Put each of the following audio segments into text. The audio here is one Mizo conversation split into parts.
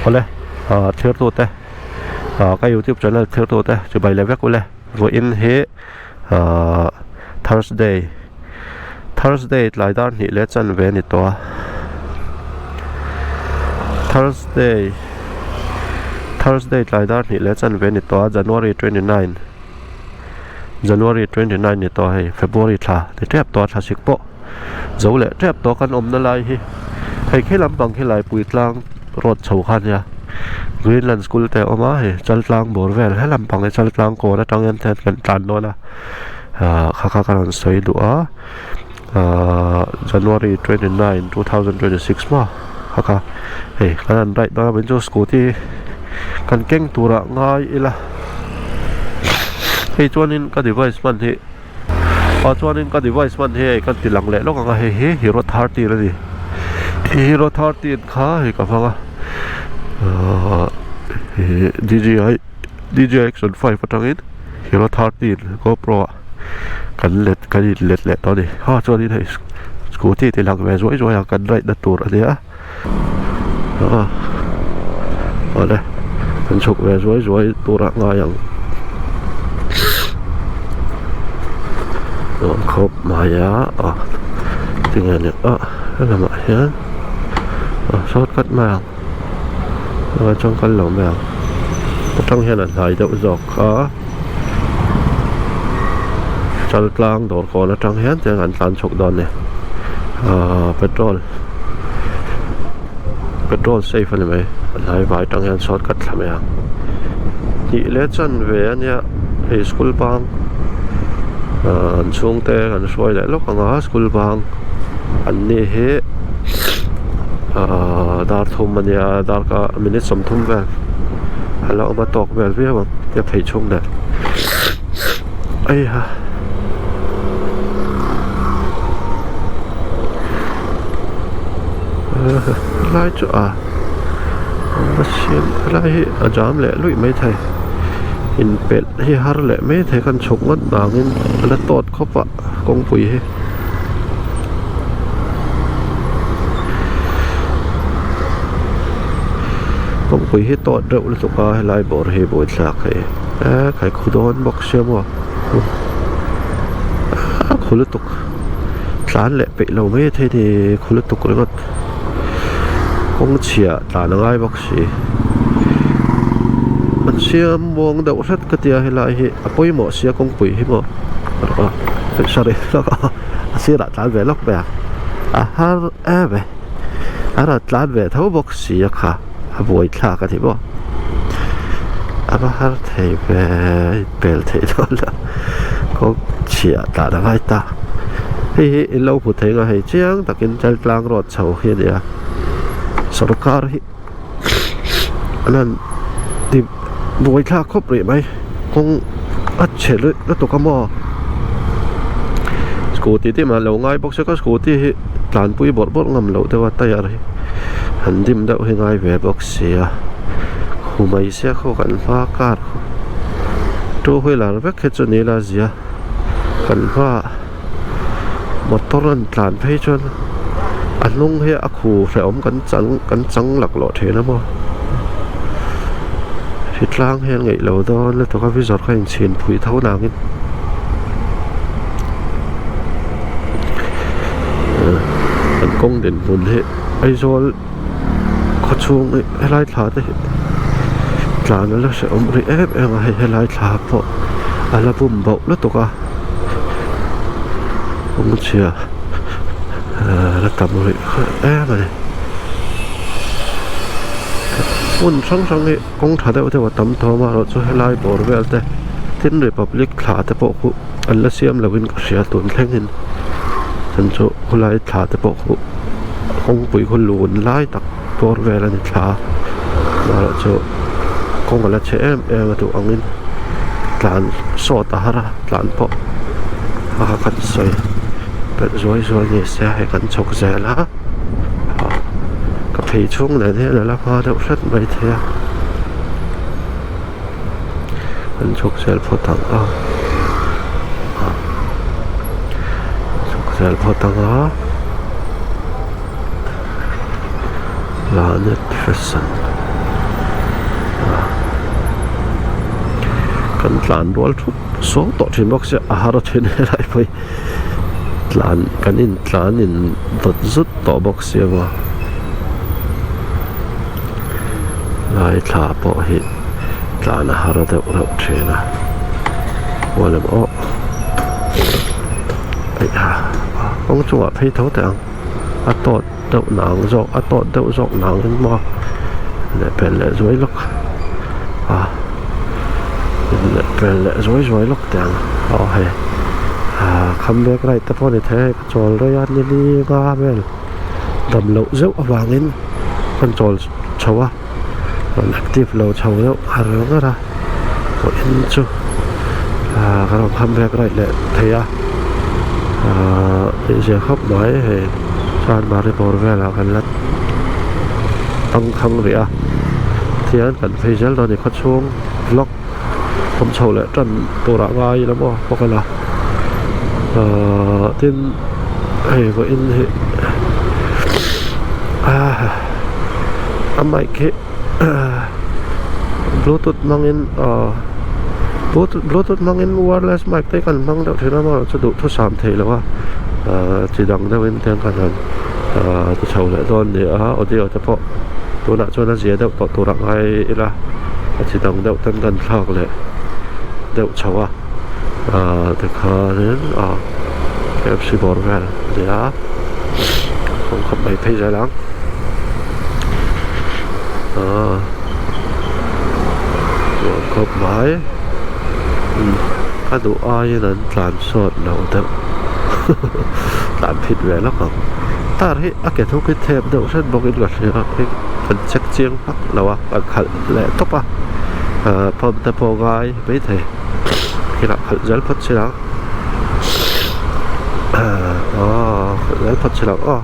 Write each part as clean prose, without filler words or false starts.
Awle ah thirtute ah ka youtube channel thirtute chibai leh vek ule vawiin hi ah thursday thursday tlai dar hnih leh chanve a ni tawh a thursday thursday tlai dar hnih leh chanve a ni tawh a january 29 january 29 ni tawh a hei february thla ni tep tawh a thla sik pawh. Zo leh tep tawh kan awmna lai hi hei khi lampang khi Laipui tlang road chho kha ania Greenland school te a awm a hei Chaltlang bawr vel he lampang hi Chaltlang kawn atang hian hian kan tlan dawn a ah kha kha ka rawn sawi duh a ah January 29 2026 maw kha kha hei kan han ride dawn a vawiin chu scooty kan keng turah ngai ila hei chuanin ka device hman hi. Ah chuanin ka device hman hi hei kan ti lang leh lawk ang a hei hi hero 13 a ni hero 13 kha hei ka hmang a ahh ih D_J_I D_J_I action 5 atangin hero 13 gopro ah kan let kan in let leh tawh a ni ha chuanin hei scooty ti lang ve zuai zuai ang kan ride na tur a nia ah awle kan chhuk ve zuai zuai tur ah ngai ang nuam khawp mai a ah tinge ni ah helamah hian ah shortcut mai ang ah chuan kal lo mai ang atang hian a hnai deuh zawk a chaltlang dawr kawn atang hian tiang an tlan chhuk dawn a ni ahh petrol petrol safe a ni mai a hnai vai atang hian shortcut thla mai ang tih leh chanve a nia hei school bang ahh an chhungte an hruai leh lawk ang a school bang an ni hi ahh dar thum a nia darkar minute 30 vel a la awm a tawk vel viau ang tia phei chhung nen eiha helai chu a va siam helai hi a jam leh luih maithei inpelh hi har leh maithei kan chhuk ngawt vangin a la tawt khawp a kawngpui hi. Kawngpui hi tawt reuh lutuk a helai bawr hi buaithlak hei e khai khu dawn bawk sia maw a khu lutuk tlan leh peih lo mai thei ni khu lutuk ringawt kawng chhia tlan a ngai bawk si an siam muang deuh hret ka tia helai hi a pawimawh sia kawngpui hi maw sorry a sirah tlan ve lawk mai a a har em e a rawn tlan ve tho bawk si a kha a buai thlak a ni maw a va har thei ve a inpel theih dawn lo kawng chhiah tlan a ngai ta hei hi in lo hmu thei ang a hei chiang takin Chaltlang road chho hi a ni a sawrkar hi an han ti buai thlak khawp rih mai kawng a chhe luih lutuk a maw scooty te mah lo ngai bawk se ka scooty hi tlanpui bawrh bawrh ngam loh deuh a tyre hi han dim deuh hi ngai ve bawk sia khumai sia khaw kan hma car two wheeler vek hi chu ni la zia kan hmaah motor an tlan phei chuan a hnung hi a khu hrehawm kan chang kan chang laklawh thin a maw hritlang hian ngaih lo dawn lutuk a vizor kha inchhin phui tho nangin an kawng dinhmun hi Aizawl khawchhung hi helai thla te hi tlan a la hrehawm rih em em a hei helai thla pawh a la bum bauh lutuk a kawngchhia ahh la tam rih em a ni hmun hrang hrang hi kawng tha deuh deuh a tam tawh amaherawh chu helai bawr vel te tin republic thla te pawh khu an la siam lo in ka hria tun thleng in chan chu khulai thla te pawh khu. Kawngpui khaw lun lai tak bawr vel a ni thla a amaherawh chu kawng a la chhe em em a duh angin tlan sawt a har a tlan pawh a kan sawi pelh zuai zuai ni se hei kan chhawk zel a ka phei chhung nen hian a la hma deuh hret mai thei a kan chhawk zel phawt ang a chhawk zel phawt ang a planet fashion. Kan tlan rual thup suau tawh thin bawk sia a har thin helai pawh hi tlan kan in tlan in dawt zut tawh bawk sia maw lai thla pawh hi tlan a har deuh reuh thin a hualem aw kawng chungah phei tho teh ang a tawt deuh nang zawk a tawt deuh zawk nang in maw leh pel leh zuai lawk a leh pel leh zuai zuai lawk teh ang aw hei ah comeback ride te pawh a ni thei a hei ka chawl rei a ni li nga vel dam loh zeuh avangin kan chawl chho a rawn active lo chho deuh har ngar a pawhin chu ah kan rawn comeback ride leh thei a ah inzir khawp mai hei chuan mahni bawr velah kan la tangkhang rih a tihian kan phei zel dawn a ni khawchhung vlog awm chho leh tan turah ngai ila maw bawk a la ahh tin hei vawiin hi ah a mic hi bluetooth hmangin aw bluetooth hmangin wireless mic te kan hmang deuh thin a amaherawhchu duhthusam theih loh a ahh chi dang deuhin te kan han ahh ti chho leh dawn a ni a audio te pawh tunah chuan a zia deuh tawh tur a ngai ila a chi dang deuh ten kan thlak leh deuh chho a ahh tikhanin aw K F C bawr vel a ni a kawng khawp mai phei zel ang aaa nuam khawp mai ka duh aiin an tlan sawt lo deuh tlan phit ve lawk ang tar hi a ke hnung hi thep deuh hret bawkin ka hria a hei kan check chiang vak lo a kan khalh leh tawp a ahh pump te pawh ngai maithei thil ah khalh zel phawt si ang aw khalh zel phawt si lo aw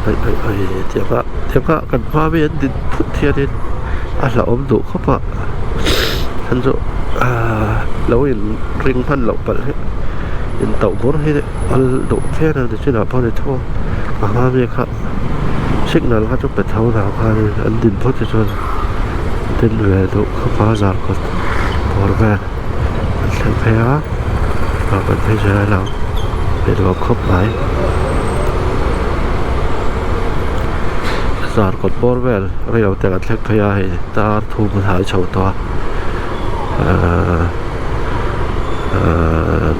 ai ai ai tiang ah tiang ah kan hma mi an din phut hianin a hlauhawm duh khawp a chhan chu ahh lo in ring hman loh palh hi in tauh bur hi al duh phian a ni chinah pawh a ni tho a hma mi kha signal kha chu pe tho dan khanin an din phawt hi chuan din ve duh khawp a zar kawt bawr vel an thleng phei a ah kan phei zel ang hei nuam khawp mai zar kawt bawr vel reilo te an thleng phei a hei tar thum a hnai chho tawh a ahh ahh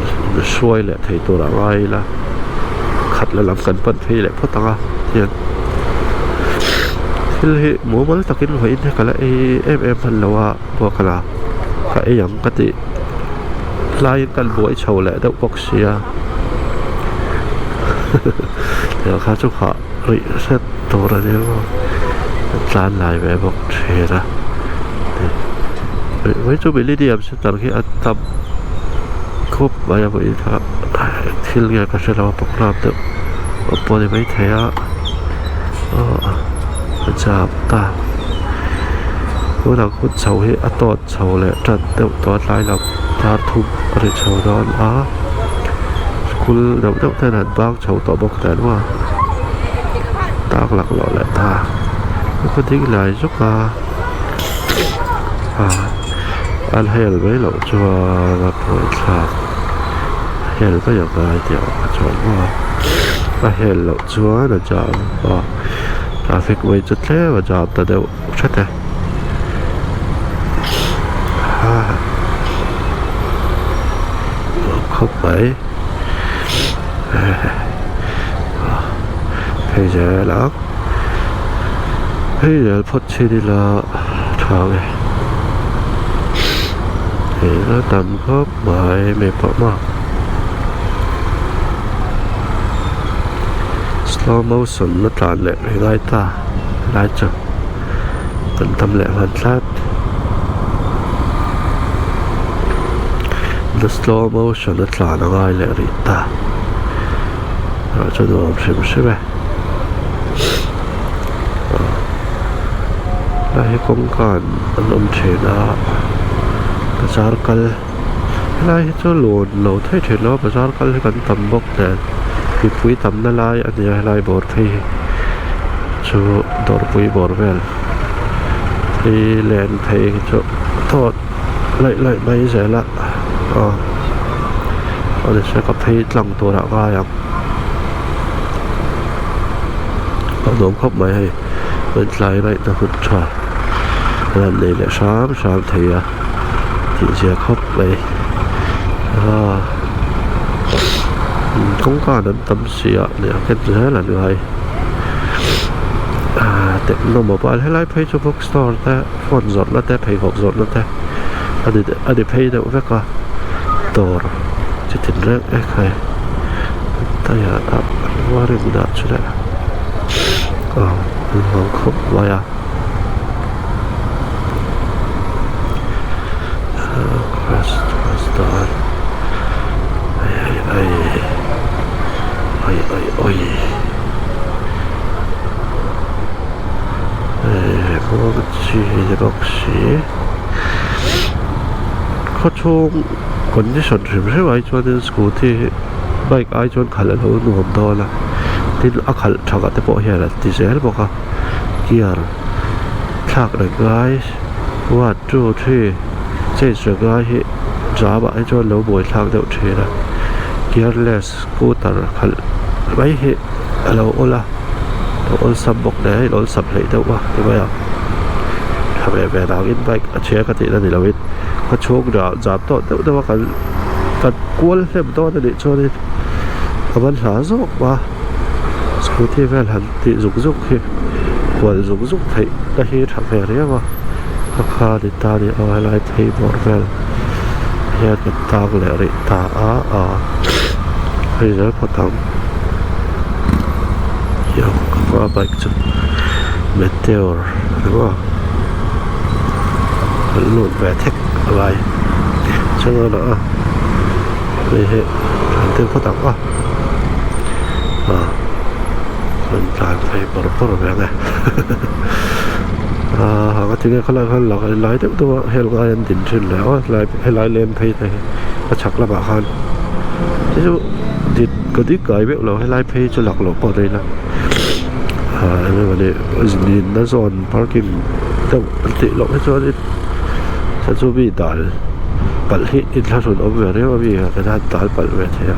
hruai leh thei tur a ngai ila khat la lam kan pan phei leh phawt ang a tihian thil hi mumal takin vawiin hi ka la ei em em hman lo a buak la ka ei ang ka tih laiin kan buai chho leh deuh bawk sia tiang kha chu hah rih hret tur a ni maw kan tlan lai ve bawk thin a vawiin chu millennium center khi a tam khawp mai a vawiin kha thil nge ka hre lo a programme deuh awm pawh a ni maithei a aw a jam ta tunah hun chho hi a tawt chho leh tan deuh tawh a tlai lam dar thum a ri chho dawn a school deuh deuh ten an bang chho tawh bawk nen maw tak laklawh leh ta a khaw ding lai zawk a ah an hel mai loh chuan a pawi thlak hel mai ang a tih ang kha chuan maw a hel loh chuan a jam a traffic mai chu tlem a jam ta deuh hret e khawp mai phei zel ang phei zel phawt chin ila tha ang e hei a tam khawp mai mi pawh maw slow motion a tlan leh rih ngai ta lai chu. Kan tam leh hman tlat. The slow motion a tlan a ngai leh rih ta. Ah chu nuam hrim hrim e. Helai hi kawngka an awm thin a bazar kal helai hi chu lawn lo thei thin lo a bazar kal hi kan tam bawk nen mipui tamna lai a ni a helai bawr phei hi. Chu dawrpui bawr vel Hi len phei hi chu tawt laih laih mai zel a aw awle ka phei tlang turah ngai ang a nuam khawp mai hei an tlai raih na hun tha an han nei leh hram hram thei a tih zia khawp mai aaa kawngka an tam si a leh a nghet zel an ngai aaa techno mobile helai phei chu book store te phone zawrhna te pheikhawk zawrhna te a ni a ni phei deuh vek a dawr chi tin reng ek hai taiah ah an ring dah chu le aw an hmang khawp mai a ai ai ai ai oi hei kawng chi ni bawk si khawchhung condition hrim hrim ai chuanin scooty hi bike ai chuan khalh a lo nuam dawn a tin a khalh thakah te pawh hian an ti zel bawk a gear thlak reng ngai one two three change reng ngai hi jam ah hi chuan lo buai thlak deuh thin a gearless scooter khalh mai hi a lo awl a lo awlsam bawk nen a in awlsam hleih deuh a ti mai ang tha ve ve dangin bike a chhia ka tihna ni lovin khaw chhung dah jam tawh deuh deuh a kan kan kual hnem dawn a nih chuanin a man hla zawk a scooty vel han tih zuk zuk hi kual zuk zuk theih te hi tha ve riau a a kha ni ta ni aw helai phei bawr vel hian kan tang leh rih ta a a hei zel phawt ang ka hma bike chu meteor emaw kan lut ve thek a ngai chuan a hei hi an tir phawt ang a ah an tlan phei bawrh bawrh ve ang e ah a tinge khawlai khan lak lai deuh deuh a hel ngai an din thin leh a helai helai lem phei te hi a chhak lamah khan hei chu dik ka dik ngai meuh lo helai phei chu lak loh pawh daih ila ah eng emaw ni zinna zawn parking deuh an tih loh hi chuanin chu mi dal palh hi inthlahrun awm ve riau a mi ah hian dal palh ve thei a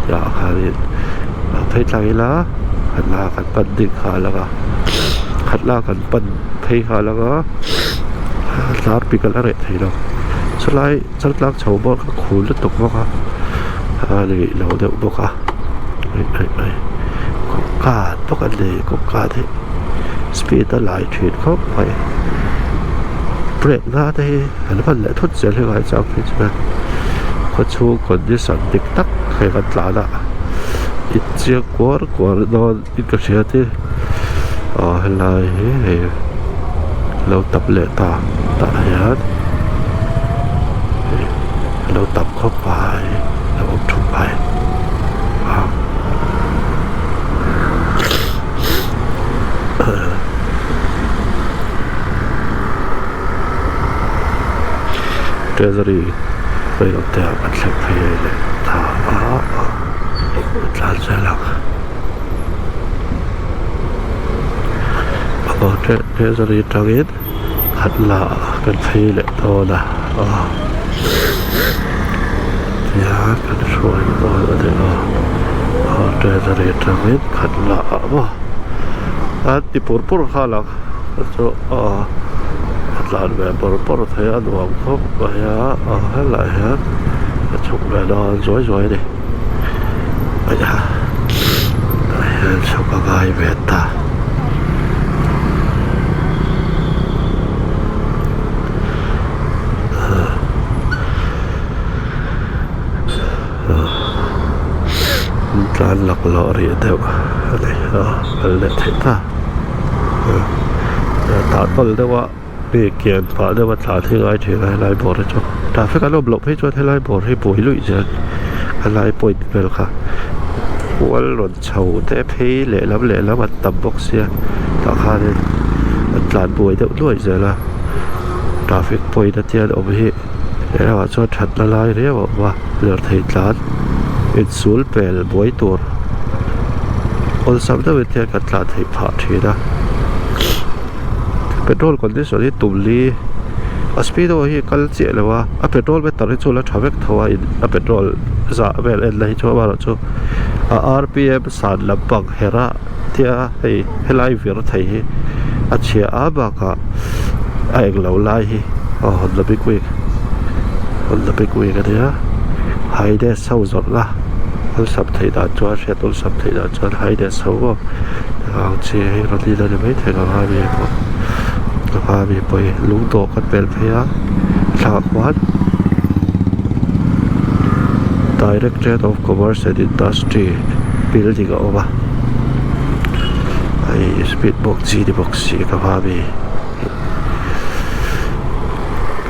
tah khanin a phei tlang ila khat la kan pan ding nghal ang a khat la kan pan phei nghal ang a tlar pik a la reh thei lo chulai chaltlang chho bawr kha khul lutuk bawk a a ni lo deuh bawk a kawngka bawk a ni kawngka te speed a lai thin khawp mai brake na te hi an hman leh thut zel hi ngai chang phei chuan khawchhung condition dik tak hei kan tlan a inchiang kuar kuar dawn in ka hria te aw helai hi hei lo tap leh ta tah hian lo tap khawp mai lo awm thup mai a. Treasury reilote ah kan thleng phei a leh ta a tlan zel ang a treasury atangin khat la kan phei leh dawn a tihian kan hruai dawn a ni a treasury atangin khat la ah maw a ti pur pur nghal ang chu aw a tlan ve pawr pawr thei a nuam khawp mai a aw helaiah hian a chhuk ve dawn zuai zuai a ni tah hian chhuk a ngai ve ta. Tlan laklawh rih deuh a ni a kal leh theih ta tah tawl deuh a mi kian pah deuh a tlan hi ngai thin a helai bawr hi chu traffic an awm loh phei chuan helai bawr hi buai luih zel helai point vel kha kual rawn chho te phei lehlam lehlam an tam bawk sia tah khanin an tlan buai deuh nuaih zel a traffic point a tian awm hi. Lehlamah chuan thatna lai riau a awm a lirthei tlan insul pel buai tur awlsam deuhin hian kan tlan theih phah thin a. Petrol condition hi tum li a speedo hi kal chiah lo a a petrol meter hi chu la tha vek tho a in a petrol zah vel en la hi chu amaherawhchu a rpm san lampang her a tia hei helai vir thei hi a chhia a bakah a englo lai hi aw Honda big wheel Honda big wheel a nia highness ho zawrh la awlsam theih dan chuan hriat awlsam theih dan chuan highness ho maw ang chi hei rawn in a ni maithei lo a mi pawh a hma mi pawh hi lung dawh kan pel phei a thlangah khuan Directorate of Commerce and Industry building a awm a hei speed bawk chi ni bawk si ka hma mi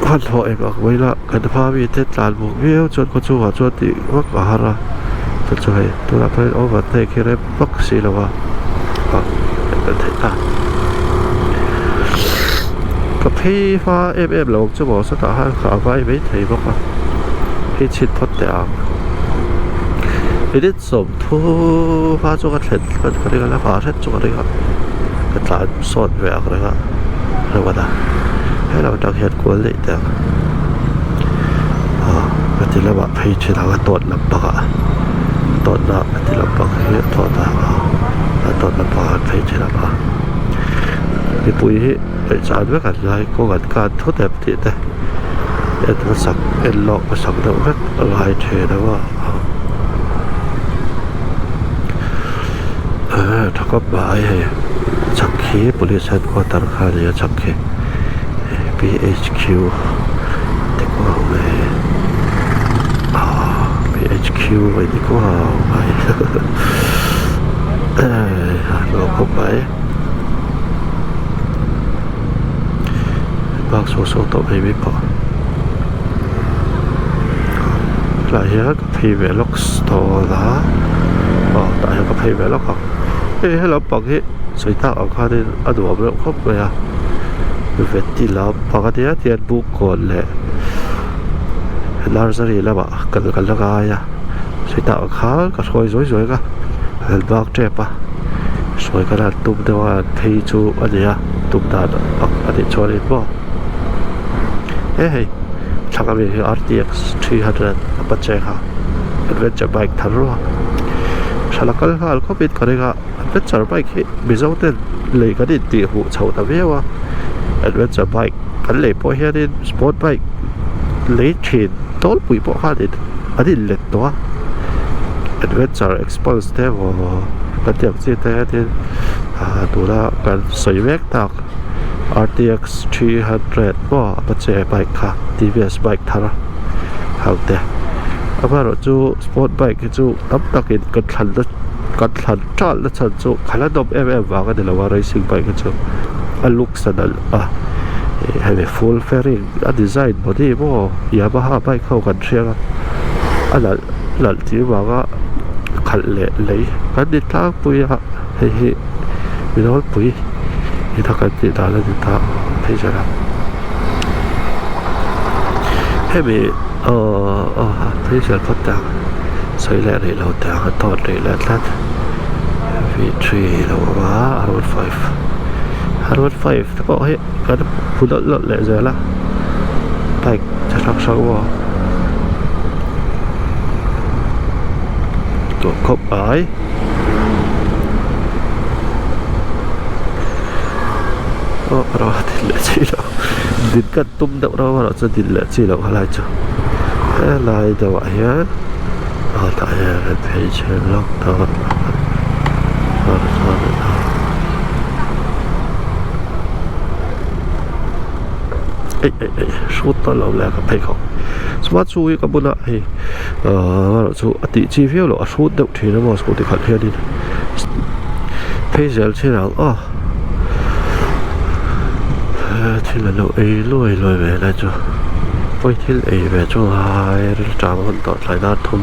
hmanhmawh eng ang mai la kan hma mi te tlan bawk viau chuan khaw chungah chuan tih vak a har a chu chu hei tunah pawh hian overtake hi rem vak si lo a ah kan theih ta ka phei hma em em lo ang chu maw sawtah khan ka vai mai thei bawk a hei chhit phawt teh ang minute sawmthu hma chu ka thlen ka ring a la nghah hret chu ka ring a ka tlan sawt ve ang reng a ringawt a helai atang hian kual daih teh ang ah ka ti lamah phei thin ang a tawt lampang ah tawtna ka ti lampang hi a tawt a a tawt lampang ah an phei thin ang a mipui hi ngaihchan vek an ngai kawng an kan thut em tih te en hmasak en lawk hmasak deuh vek a ngai thin ang a tha khawp mai hei chhak khi police headquarter kha a ni a chhak khi P H Q te pawh a awm e ah P H Q a ni kuau mai a hlauh khawp mai park saw saw tawh mai mai pawh tlaiah hian ka phei ve lawk dawn a aw tah hian ka phei ve lawk ang hei he lampang hi sawi tak ang khanin a nuam reuh khawp mai a veti lampang a nia tihian bungkawn leh nursery lamah kal ka la ngai a sawi tak ang khan ka hruai zuai zuai a an bak tep a sawi ka lan tum deuh a an phei chu a ni a tum dan ang a nih chuanin maw he hei thlang ami hi R T X 300 apache kha adventure bike thar rua thala kal nghal khawpin ka ring a adventure bike hi mizo ten lei kan intih huh chho ta viau a adventure bike kan lei pawh hianin sport bike lei thin tawlpui pawh khanin an inlet tawh a adventure expulse te emaw kan tih ang chi te hianin ah tuna kan sawi mek tak R T X 300 maw apache bike kha T V S bike thar ho te amaherawhchu sport bike hi chu tam takin kan thlan na kan thlan ṭalh na chhan chu kha la nawm em em vang a ni lo a racing bike hi chu a looks a nalh a ih hemi full fairing a design body maw Yamaha bike ho kan hriat a a nalh nalh tih vanga khalh leh lei kan ni tlangpui a hei hi mi nawlpui ina kan tih dan a ni ta phei zela hemi aww aw phei zel phawt teh ang sawi leh rih lo teh ang a tawt rih leh tlat v3 lo awm a r15 r15 te pawh hi kan phu lawlh lawlh leh zel a bike chi hrang hrang maw tawh khawp mai. Aw rawh a din leh chi loh din kan tum deuh reuh erawh chu din leh chi loh helai chu helai deuhah hian aw tah hian an phei chhen lawk dawn eih eih eih hrut dawn lo le ka pheikhawk chuan chu hi ka bula hei ahh erawh chu a tih chi viau loh a hrut deuh thin a maw scooty khalh hianin phei zel chin ang aw thil a lo ei luai luai ve lai chu pawi thil ei ve chu ngai rilṭam hun tawh thlai dar thum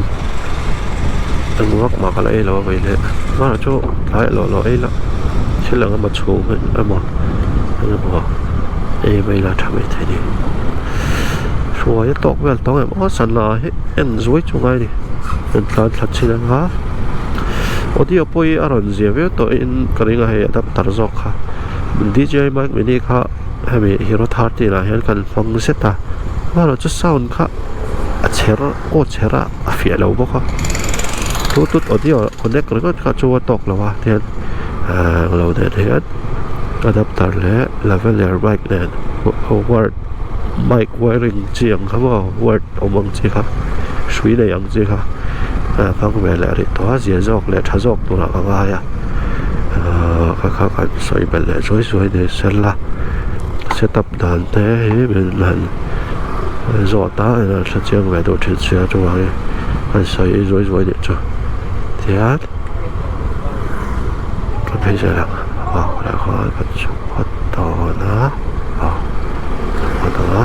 engvak mah ka la ei lo a vawi leh hmanah chu tlai lawh lawh ei la thil eng emaw chhum emaw engemaw ei mai la tha mai thei a ni hruai a tawk vel tawng em aw sana hi en zuai chu ngai a ni en tlan thla chin anga audio pawh hi a rawn zia viau tawhin ka ring a hei adapter zawk kha. D_J_I mic mini kha hemi hero thirteen ah hian kan hmang zet a amaherawhchu sound kha a chher aw chher a a fiah lo bawk a bluetooth audio connect ringawt kha chu a tawk lo a tihian ahh englo nen hian adapter leh lavalier mic nen wire mic wiring chi ang kha maw wire awm ang chi kha hrui nei ang chi kha a hmang ve leh rih tawh a zia zawk leh tha zawk turah ka ngai a ahh kha kha kan sawi belh leh zuai zuai ni sela set up dan te hi min han zawt a an hre chiang ve duh thin sia chuvangin an sawi zuai zuai nih chu tihian ka phei zel ang aw helai khawn kan chhuk phawt dawn a aw chhuk phawt ang a.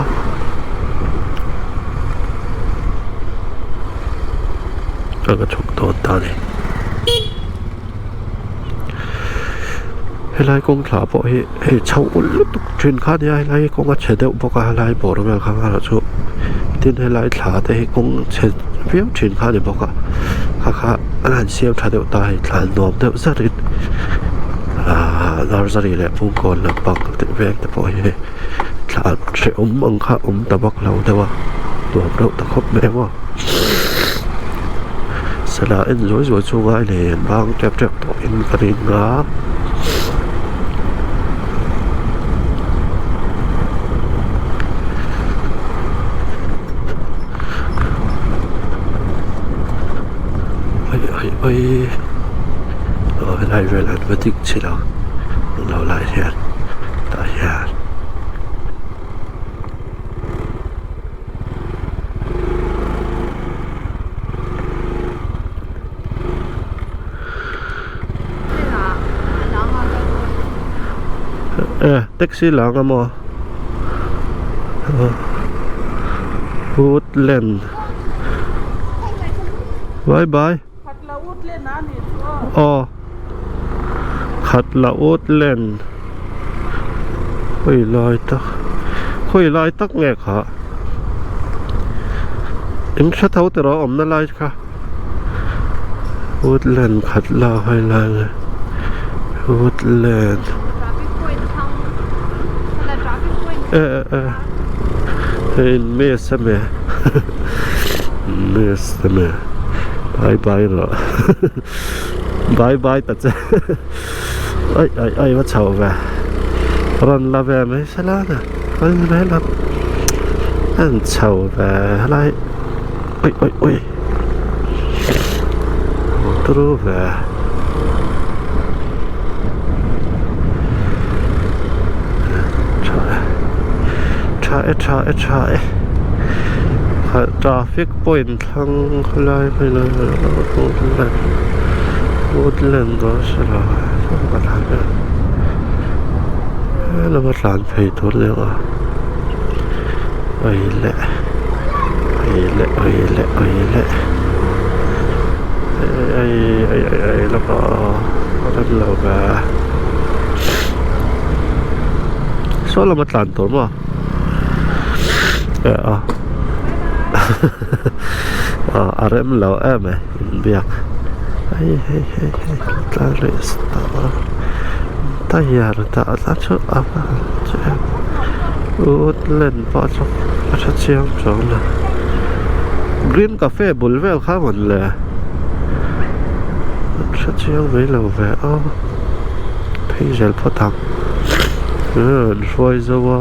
Ka chhuk dawn ta a ni helai kawng thla pawh hi hei chho ulh lutuk thin kha ania helai hi kawng a chhe deuh bawk a helai bawr vel kha erawh chu tin helai thla te hi kawng chhe viau thin kha a ni bawk a kha kha an han siam tha deuh ta a hei thlan nuam deuh zarin ahh nursery leh bungkawn lampang tih vel te pawh hi hei thla hrehawm ang kha awm ta vak lo deuh a nuam reuh ta khawp mai maw sana en zuai zuai chu ngai leh an bang tep tep tawh in ka ring a. Oi oi oi aw helai vel an va dik chhin ang lo lai hian tah hian. Eh taxi lang a maw woodland bye bye aw khatla woodland khawi lai tak khawi lai tak nge kha in hre tho tawh a awmna lai kha woodland khatla khawi lai nge woodland eh eh eh hei in miss a mi miss a mi bye bye rawh. Bye bye ta che ai ai ai va chho ve rawn la ve mai sela na kal ve la an chho ve helai ui ui ui turu ve tha e tha e tha e tha e traffic point Thlang khawlai hmel woodland dawn se lo helama tlan phei tur nia aw oi leh oi leh oi leh oi leh ai ai ai ai lawk aw a rem lo ve saw lama tlan tur maw. A rem lo em e inbiak hei hei hei hei tlar leh tyre dah la chu a va han che em woodland pawh chu a tha chiang chuang a green cafe bul vel kha mawn le a tha chiang mai lo ve aw phei zel phawt ang. An hruai zo a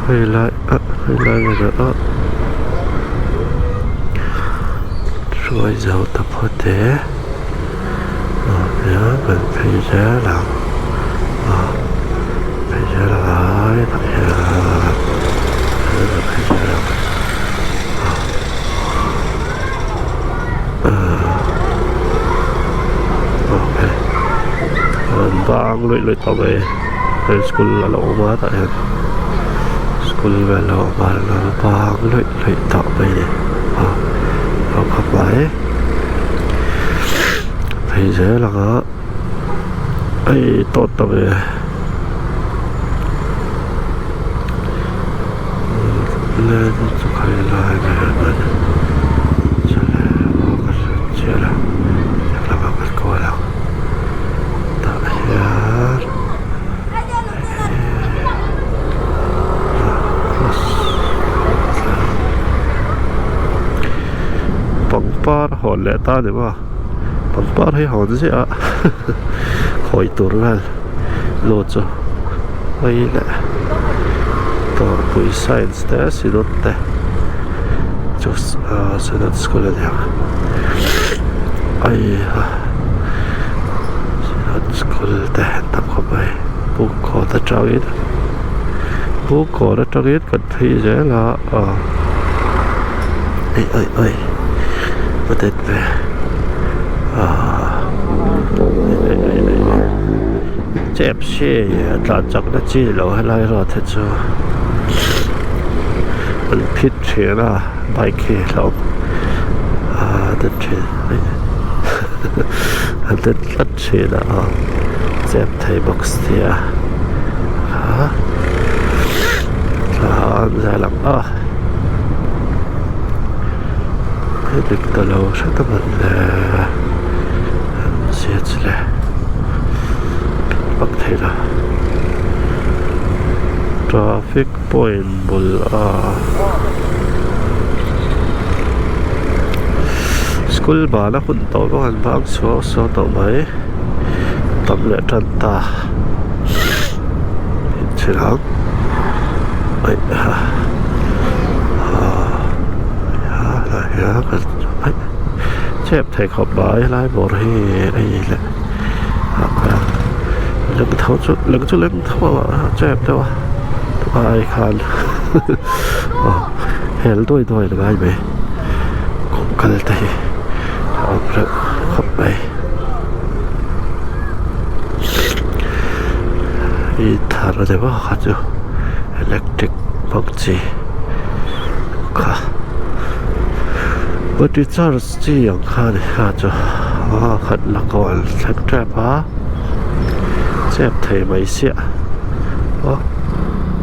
hei lai ah hei lai velah ah hruai zo ta phawt e ah hian kan phei zel ang ah phei zel ang a hetah hian kan phei zel ang ah ah okay. An bang luih luih tawh mai hei school a lo awm a tah hian school vel a awm a an bang luih luih tawh mai a ni a a khawp mai phei zel ang a hei tawt ta ve len chu khai lai vel mai tah hian. hawn leh ta a ni maw pangpar hi hawn ziah a khawi tur vel nu chu hei leh dawrpui science te synod te chu ahh synod school a niang heiha synod school te an tam khawp mai bukkawn atangin bukkawn atangin kan phei zel a aw ei ei ei a det ve ahh ei ei ei ei chep si a tlan chak na chi lo helai road hi chu an phit thin a bike hi hlauh a det thin a det tlat thin a aw chep thei bawk sia ah thla an zai lang a he dik ta lo hret a man le an zia chu le vak thei lo traffic point bul a school ban a hun tawh bawk an bang suau suau tawh mai tam leh tan ta. Inchhir ang aih ha aih chep thei khawp mai helai bawr hi hei leh leng tho chu leng chu leng tho a chep deuh a tunah ai khan aw hel duai duai la ngai mai kawng kal te hi a awm reuh khawp mai. I thar deuh a kha chu electric hmang chi kha battery charge chi ang kha a ni kha chu a khat la kawl thleng tep a chep thei mai siah aw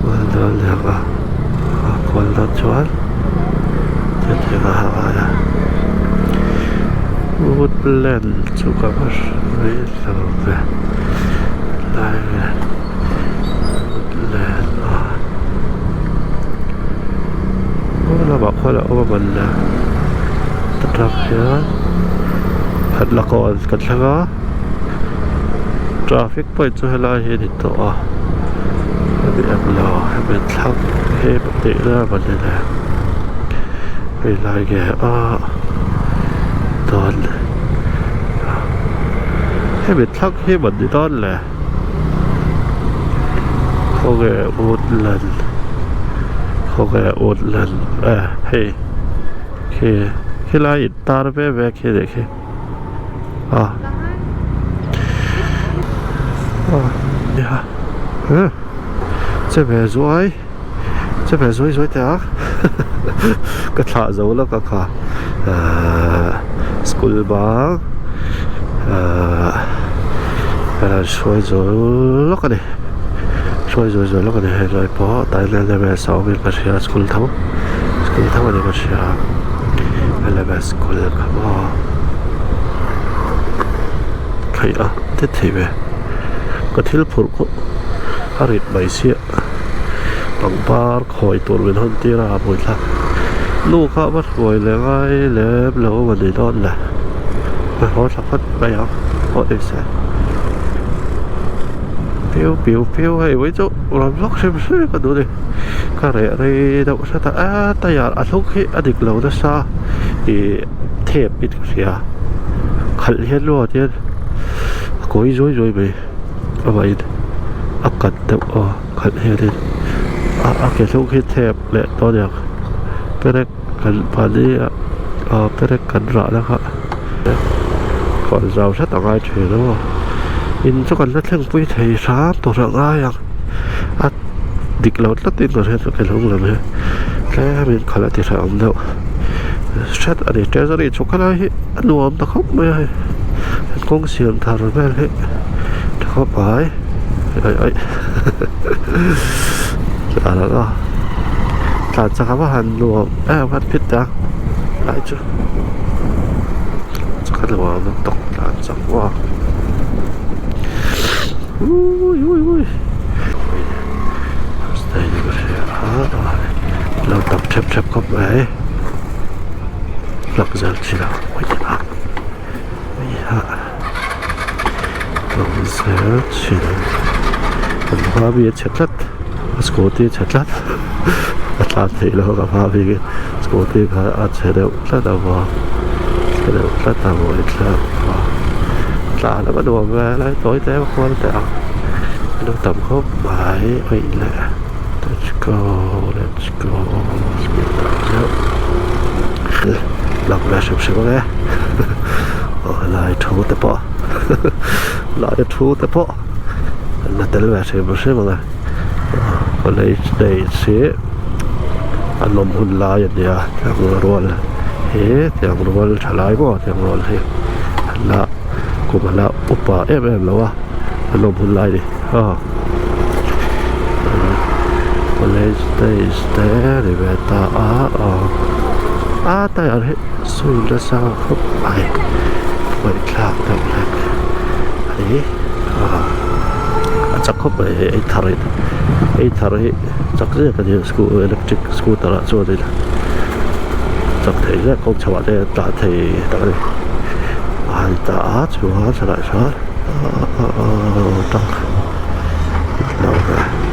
kual dawn leh a a kual dawn chuan hetiang a ha ngai a woodland chu ka va hre lo ve lai vel woodland a aw lamah khuan a awm a man le ta tang hian khat la kawn kan thleng a traffic point chu helai hi a ni tawh a hemi ang lo hemi thlang hi tih na man ni le hei lai nge a dawn hemi thlang hi man ni dawn le khawnge woodland khawnge woodland e hei khi khilai in tar ve ve khi nih khi a a che ve zuai che ve zuai zuai teh a ka thlah zo lawk a kha ahh school bang ahh ka rawn hruai zo lawk a ni hruai zo zo lawk a ni helai pawh tah hian level sawm in ka hria school tho school tho a ni ka hria level school kha maw theih a det thei ve ka thil phurh pawh a rit mai sia pangpar khawi tur min hawn tir a buaithlak nu kha va hruai leh ngai lem lo a ni dawn le ka haw thla phawt mai ang pawh ni se piu piu piu hei vawi chu rawn vlog hrim hrim ka duh a ni ka reh rei deuh hret a a tire a hluk hi a dik lo nasa ih thep in ka hria khalh hian luat hian a kawi zuai zuai mai amah in a kat deuh aw khalh hianin a a ke hluk hi thep leh tawh aniang perek kan mahni ah perek kan rah na kha kawn zau hret a ngai thin aw in chu kan la thlengpui thei hram tur a ngai ang a dik lo tlat in ka hria chu ke hlung lam hi tlem in khalh a ti hreh awm deuh hret a ni treasury chu khalai hi a nuam ta khawp mai a hei kawng siam thar vel hi tha khawp mai aih aih tlan ang a tlan chak a va han nuam em khan phit teh ang lai chu chak a nuam lutuk tlan chak maw ui ui ui lo tam thep thep khawp mai. Lang zel thin a pawih a pawih a lang zel thin kan hma mi a chhe tlat a scooty a chhe tlat a tlan theih loh ka hma mi scooty kha a chhe deuh tlat a maw chhe deuh tlat a maw thlak a tlan a va nuam ve lai tawi te a kual teh ang a lo tam khawp mai awih leh let's go let's go speed tak zeuh lang ve hrim hrim ang e aw helai thu te pawh helai thu te pawh an la tel ve hrim hrim ang e college days hi a nawm hun lai a nia tiang rual hi tiang rual tha lai maw tiang rual hi an la kum a la upa em em lo a a nawm hun lai a ni aw college days te ni ve ta a aw a tyre hi sawi nasa khawp mai ngaihthlak deuh hlek a ni a a chak khawp mai hei ei thar hi ei thar hi chak zek a ni electric scooter ah chuanin chak thei zek kawng chho ah te tlan thei tak a ni a ni ta a chuan chulai chuan. Aw tak lo ve.